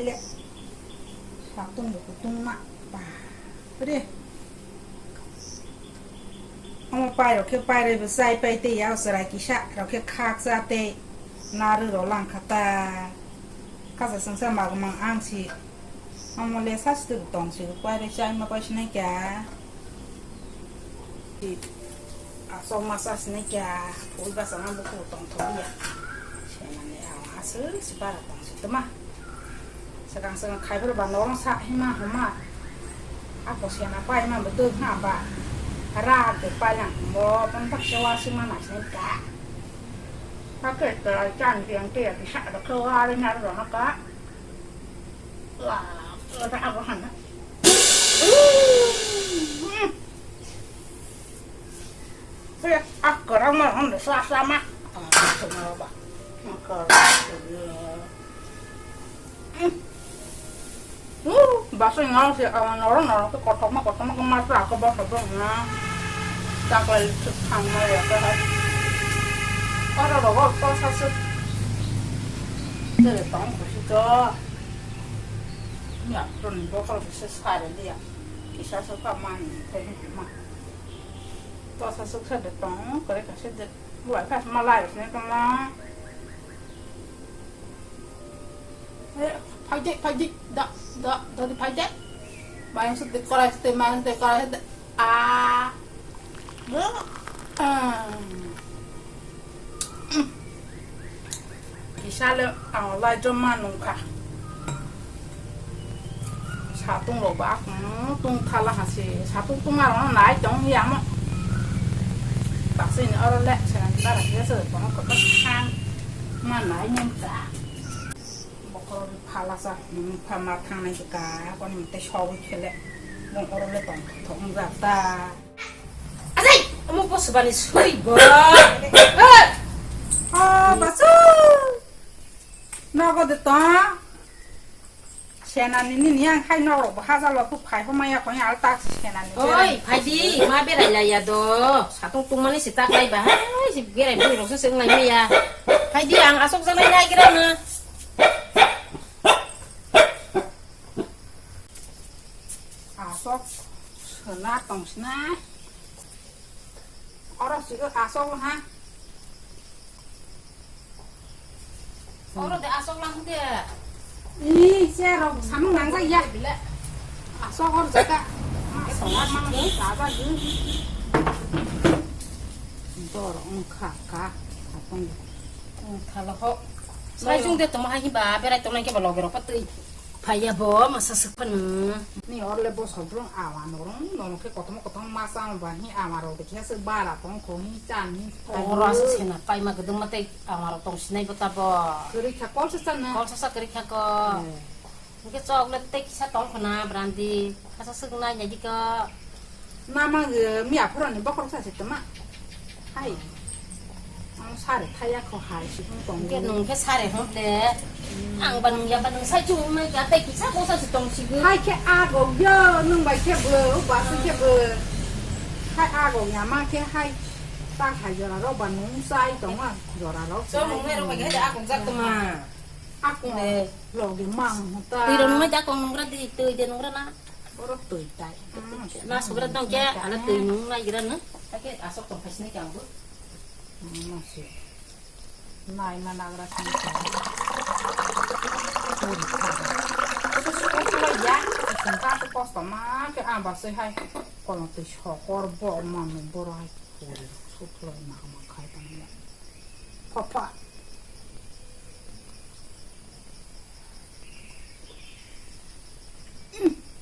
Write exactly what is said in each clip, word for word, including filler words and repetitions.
Le. Satung bo kutung ma. Ba. Re. Omo pai rok khe pai roi bo chai pai tei ya chwrai kisa rok khe khak cha tei naru rok lang kha ta. Kasa sengsa mag mang ang si. Omo le sa situ tong si pai roi chai ma pai sinai kya. Asok masa sini kya, pui basa na buku tong tong ya. Sena ni awa asu si para tong si tuma. Sekarang sekarang kai pura ba norong sa hima homa. Ako sena pa hima betul na ba. Ra de pa yang mo pun tak sewa si mana sini ka. Pakai ke can yang ke ya bisa ada keluar ni ada ka. Wah, ada apa sana? Saya akar ama hon sa sama. Ah, sama ba. Akar. Baso ngal si awan oro noro ke kothok ma kothok ma mas ra ko ba ko na. Taklai thang ma ya ka hai. Oro ro ko sa su. Tere tong ko si to. Ya, pun bokol bisa sare dia. Kisa suka man, teh ma. To sa suk sa de tong, kore ka se de. Buat kas malai sini tong ma. Eh, phaidi, phaidi, da, da, da di phaidi. Bayang sete korai sete, mayang sete korai sete. Ah. Bo. Ah. Kisa le ang lai joma nungkha. Satung rok ba akung tung thala hasi. Satung tung arok nai tong ya mo. Taksi ni oro le, sena ni bara kisa se kono kono khang. Ma nai nem ta. Bokhorok ni phala sa, nung pha ma thangnai se ka, koni mate sogwi khele, bong oro le tong thok wng jak ta. Ajai, omo bo swbani suri bo. Hey! Oh, basu! Nogo de tong? Sena nini ni ang khai norok bo haja lo, phai ho maya khoi al tak sena ni. Oi, phaidi, ma berai la ya do. Satung tungmani se tak lai ba. Hai, si berai bui rok se seng lai ya. Phaidi, ang asok janai nai gira na. Asok sena tong sina. Oro sigo asok ha. Oro de asok lang de. Ih, se rok samung nang jaya. Bile. Asok or jaka. Asok mang ni ta ba ju. Dor ong kha ka. Apong. Thala ho. Sai jung de toma hai ba berai tong nai ke ba loge rok pa twi. Phaiya bo masa swk phano. Ni orle bosok rong awa norong norong khe kotomo kotomo masa ba hi awa rok de khe swk bara tong kho hi chan hi. Oro aswk sena paima kwdwng ma tei awa rok tong sinai bo tabo. Kwrwi kha kol sa chan na. Kol sa sa kwrwi kha ko. Eh. Hwnkhe chok le tei kisa tong khna brandi khasa swk nai nai di ko. Mama, eh, miya phoroni bokhorok sa se tama. Hai. Ang sare thaya kho hai, sibung tong. Hwnkhe nung khe sare hwn de. Hmm. Ang ba nung ya ba nung sai chung mai ka tei kisa bosa se tong sigo. Hai khe agok yo, nung bai khe bo, ba se khe bo. Hai agok ya ma khe hai. Ta hai jora rok ba nung sai tong ma, jora rok. So nung nai rok bai khe agok jak tama. Agok de. Logi mang ta. Twi rok nung mai jak tong nung ra di, twi de nung ra na. Borok twi tai. Na sugra tong khe, ala twi nung nai gira no. Ake asok tong phai sini kang bu. Nai ma nagra sini kang. Koto sukuk sula ya. Sengka tu kosto ma khe ang ba sui hai. Kolong twi sokor bo ma nung boro hai. Suklo ma ma khai tang ya. Papa.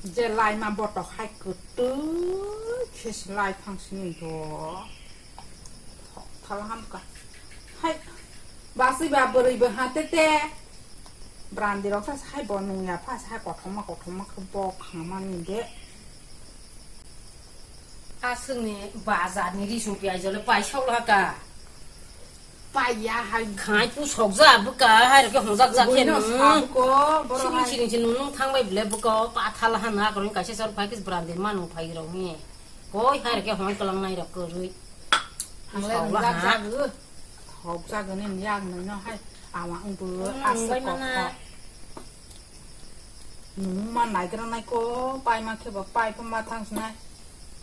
Je laima botok hai kwtwi khe se lai phang sini do. Thok thala hamkha. Hai, basi ba bwrwi bo ha tete. Brandi rok sa hai bo nung ya pha sa hai kothoma kothoma khe bok hamani de. Aswkni bazarni risung piyaj le paisok laka. Paiya hai khai pusok ja bwka hai rokhe hongjak jak khe nung. Siring siring se nung nung thang bai bwle bwka o pathal han ha kwrwng kaisa sor phai khe brandi manung phai rok ni. Koi hai rokhe hon kwlang nai rok kwrwi. Ang le nung jak jak. Thok jak ni yak nung no hai ama wng bo aswk kok. Nwng ma naigra nai ko, pai ma khe bo pai pha ma thang sinai.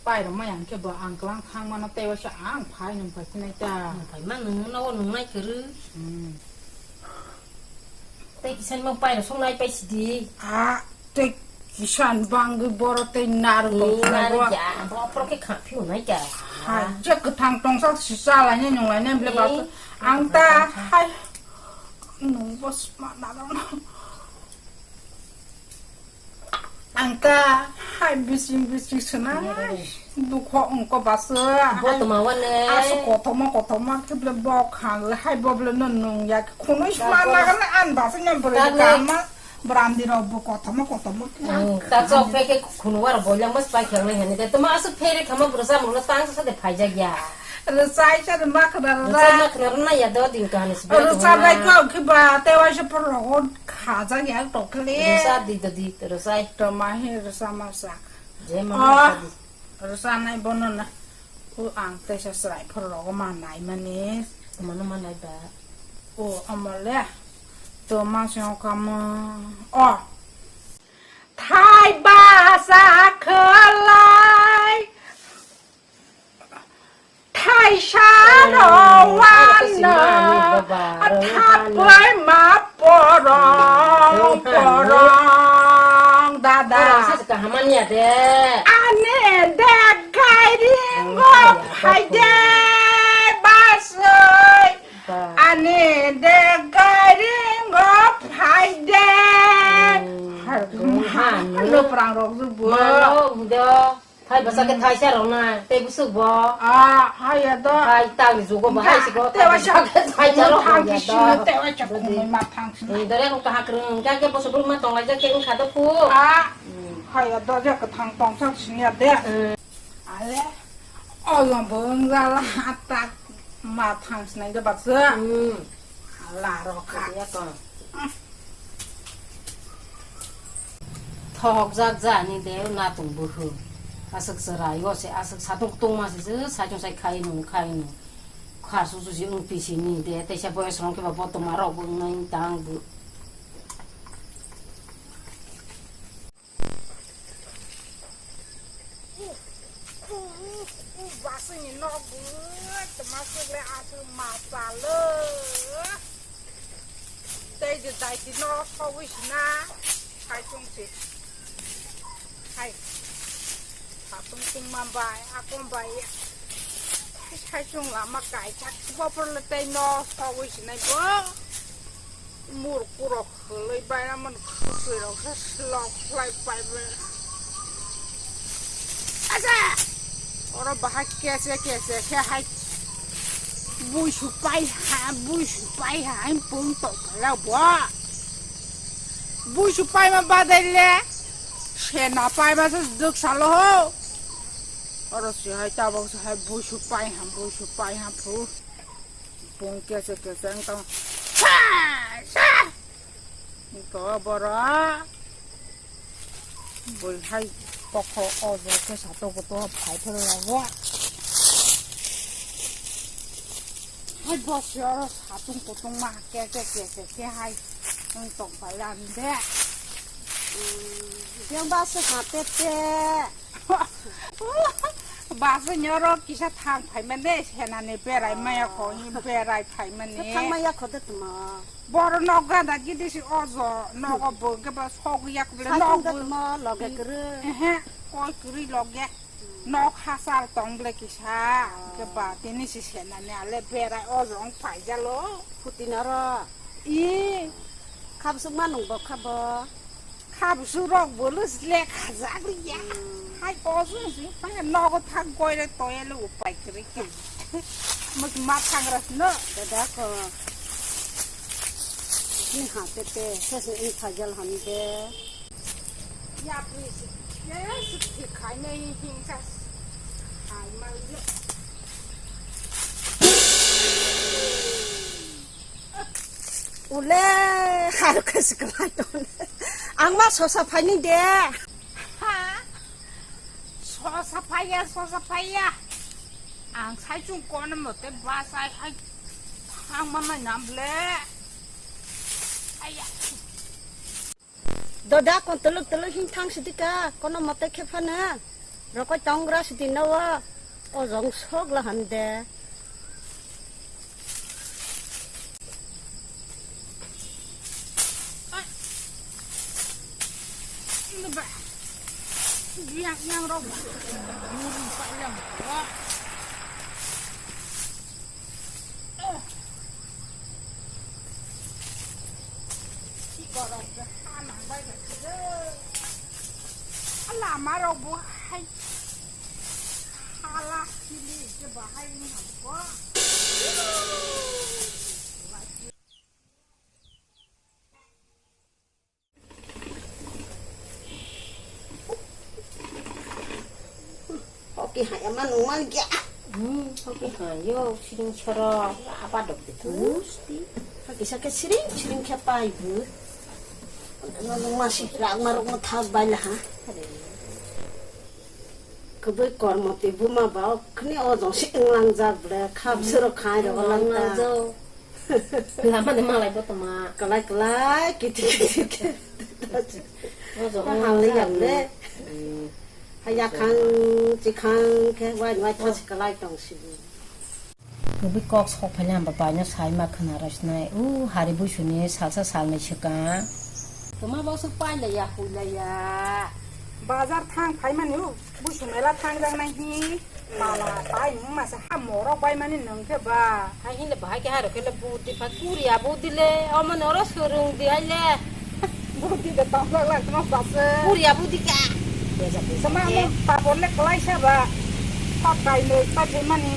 Pai rok ma yang khe bo ang klang thang mano, tei waisa ang phai nwng phai sinai ta. Ang phai ma nwng no nwng nai kwrwi. Hmm. Tei kisan ma pai rok song nai pai sidi. A, tei kisan bangwi boro tei narwk tong phano bo. Narwk ya, bo phoro khe kha phi nai ta. Hai, je kwthang tongsa si cha lai nai nwng lai nai bele ba. Ang ta hai. Nwng bo sma narwk no. Ang ta hai bising bising swnai. Dukho wngko baso. Bo toma wane. Asu kothoma kothoma khe bele bok khan le hai bo bele no nung ya khunui sma nagan an baso no bwrwi kama brandi rok bo kothoma kothoma khe. Ta chok phe khe khunu war boila mas pai khang nai hani de toma asu phere khama bwrsa mungla tang sa de phaijak ya. Rwchai sa de ma khna rwchai. Rwchai ma khna rwna ya do din kahani sibai. Rwchai bai ko khe ba te waisa por rogo khajak ya to khle. Rwsa di do di rwchai. To ma he rwsa ma sa. Je ma sa di. Rwsa nai bono na. U ang te sa srai por rogo ma nai mani. Mano ma nai ba. O amole. To ma se o kamo. O. Thai ba sa khlai. Thaisa rwano thapai ma porong porong dada. Ani de gairingo phaide basoi. Ani de gairingo phaide. Hano prang rok jubo. Thai bwsa khe thaisa rok na, tei bwswk bo. Ah, haya do. Hai tang jugo bo, hai siko, tei waisa thaisa rok thang ya do. Tei waisa khumui ma thang sini. Dore ko kaha krung, ga ke boso bul ma tong lai, ga ke wngkha do phu. Ah, haya do, ja kwthang tong sak sini ya de. Ale, olong bo wngjala, tak ma thang sinai de baksa. Laro kha. Thok jak jani de natung buhu. Aswk chwrai o se aswk satung tungma se je saichung sai khai nung khai nung. Khar su su si wng pisi ni de teisa boyos rong khe ba botoma rok bo wngnai tang bu. Basini nok bu toma sukle aswk ma chalo. Tei je daiti nok sogwi sina saichung se. Hai. Satung tungma bai, akon bai. Saichung lama kaijak. Bophor le tei nok sogwi sinai bo. Murku rok khwlwi bainamani khwtwi rok se slok khlai pai bai. Acha! Oro bahai kese kese khe hai buisu pai ha, buisu pai ha hai pung tong khala bo. Buisu paima badai le sena paima se dwk salo ho. Oro se hai tabok se hai buisu pai ha, buisu pai ha phu. Pung kese kese wng tong. Sa! Sa! Iko boro. Bui hai kokho o je khe satung kutung phai phuru rogo. Hai bosio satung kutung ma kese kese khe hai wng tong pai ani de. Yang ba se ha te te. Basa nyoro kisa thang phaimani, senani berai maya kho, berai phaimani. Thang maya kho de tuma. Boro nok ganda gidi si ojo, nogo bo khe ba sogwi yak bele nok bo. Tuma loge kwrwi. Ehe, koi kwrwi loge. Nok hasal tong bele kisa, khe ba tini si senani ale berai ojo wng phaijalo. Phuti noro. I. Khabsuk ma nung bo khabo. Khabsuk rok bo lus lekha jak liya. Hmm. Hai kosu si phai nogo thang koi re toya le upai kwrwi khe. Mus ma thang ras no. Dada ko. Ni ha te te ses ni phajal ham de. Ya pui si. Ya ya si khai nei hing sa. Hai ma yo. Ule, haru kasi kalai tong. Ang ma sosa phai ni de. Ha? Sosa phaiya, sosa phaiya. Ang sai chung kono mote ba sai hai thang ma nai nam le. Aya. Doda kon tuluk tuluk hing thang sidi ka, kono mote khe phana. Rokoi tongra sidi nawa, o jong sok la hande. Yang, yang rok. Yuri pa yang. Borok khe ha nang bai kha khe. Lama rok bo hai hala chili khe bahai wng kha bo. Hoki hai ama nungma gya. Hmm, hoki hai yo, siring choro, apa dok de tu. Hoki sa ke siring, siring khe pai bu. Ano nungma si rak marok ma thas bai la ha. Kubui kormo twi buma ba, khni o jong si wnglang jak ble, khap sero khai ro lang ta. Lama de malai bo toma. Kalai kalai, kiti kiti ke. O jong Halai wnglang jak jak le. Hmm. Haya khang, chikhang khe wai wai thas kalai tong si. Kubui kok sok phaile ang bo paino sai ma khna rw sinai. U hari buisuni salsa salnwi swkang. Toma bo swk pailaiya, huilaiya. Bazar thang phaimani u, buisu mela thangjaknai hi. Mala pai mung masa ha morok bai mani nung khe ba. Hai hinle bahai khe hai rok khe le budi pha kuriya budi le. Omo noro swrwng di hai le. Budi de tong lak lak tong basa. Kuriya budi ka. Sama mo papor le kalai sa ba. Pakai le pa thai mani.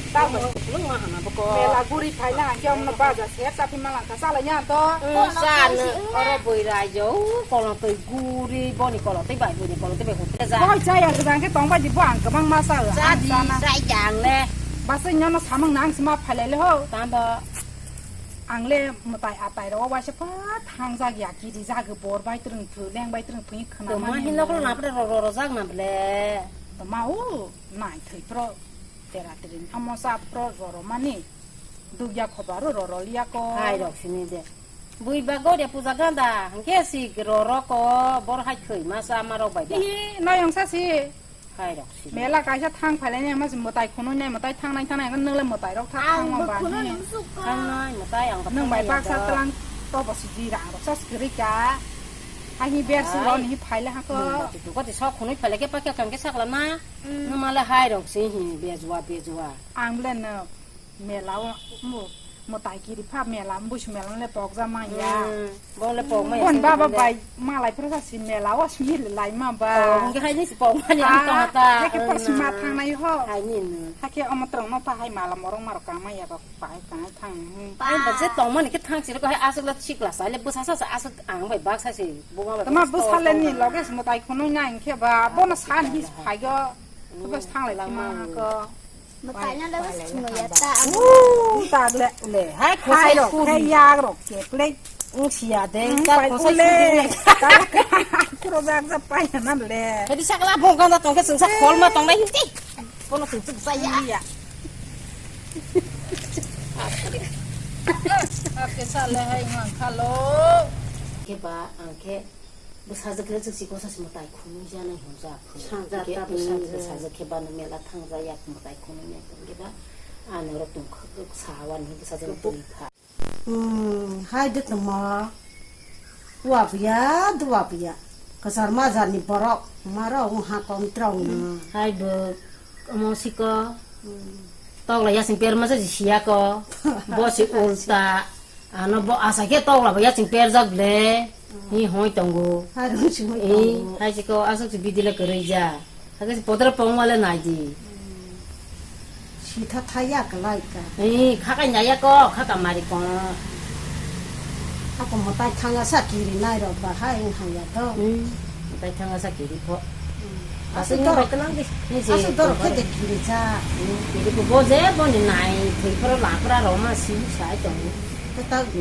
Tamo. Nung ma hana boko. Mela guri phai na, kya mna baja se, tapi malang ka sala ya to. Sa na, oro boi rai jo, kolong toi guri, boni kolong toi bai, boni kolong toi bai hote ja. Koi cha ya, jang ke tong bai di bo ang kebang masa. Sa di, sa jang le. Basa nyono samang nang sima phai le ho. Tamba. Ang le mwtai atai ro waisa pha thangjak ya, kiri jagwi bor bai twrwng thwi, leng bai twrwng thwi khna mani. Toma hin noklo na pore ro ro ro jak na ble. Toma u nai thwi pro tera trin amo sa pro ro ro mani. Dugya khoba ro ro ro liya ko. Hai rok sini de. Bui ba goria puja ganda hangke si ro ro ko bor hai thwi ma sa ma rok bai ba. Hi noyong sa si. Hai rok si. Mela kaisa thang phailai nai, ma si mwtai khunui nai, mwtai thangnai thangnai, nwng le mwtai rok thang thang ma ba khunui ni. Thangnai mwtai ang nwng bai baksa tlang to bo si di rang rok sa skri ka. Hai ni ber su ro ni phaile ha ko. Nwng ba tu ko ti sok khunui phaile ke pa khe kang ke sakla ma. Nwng ma le hai rok si hi bejwa bejwa. Ang le no. Mela o mo, mwtai kiri pha mela, busu mela le pokja manya. Hmm, bo le pok manya. Bon baba bai malai phra sa si mela o simi le lai ma ba. Oh, hingke hai ni si pok manya ang tong ta. Hake pok si ma thang nai ho. Hai ni no. Hake omo trong no ta hai mala morong marok ka maya ba pai ka thang. Pai ba je tong mani ke thang si ro hai asuk la chik la sa le busa sa sa asuk ang bai bak sa si. Tama busa le ni loge si mwtai khunui na hingke ba bo no san hi phai go. Ko bas thang lai ma ko. Mwtai no le bas chwngno ya ta. Uuu, tak le, le. Hai, khosai rok, kuri. Hai yak rok, keplek. Wng siya de, hmm, tak pai khosai kule. Kuri le. Tak, kuro jak jak pai na le. Jadi sakla bongkang da tongke sungsa khol ma tongnai hinti. Kono sungsa saya. Iya. Oke, sale hai ngang khalo. Ke ba, angke. Bwsajwk khe chwk chikon sa se mwtai khunui janai hwnjak. Sangjak ta bwsajwk. Bwsajwk khe bano mela thangjak yak mwtai khunui nai tong khe ba. Ani oro tong kha, kha, sawan hwn bwsajwk twi pha. Hmm, hai de tongma. Wa biya, dua biya. Kwchar majani borok, maro wng ha kom trong no. Hmm, hai bo, omo siko. Hmm. Tokla yasing per masa si siya ko. Bo si ulta. Ano bo asa khe tokla bo yaching perjak le. Hi hoi tongo. Harung si hoi tongo. Hai si ko asok si bidile kwrwi ja. Hake si podra pong wale nai di. Si tha tha ya ka lai ka. Hi kha kai nai ya ko, kha ka mari ko. Ako mo tai thanga sa kiri nai ro ba hai ha ya to. Hmm. Tai thanga sa kiri pho. Aswk dorok, aswk dorok khe de kiri cha. Kiri pho bo je bo ni nai thwi phoro lapra roma si sai tong. Khe ta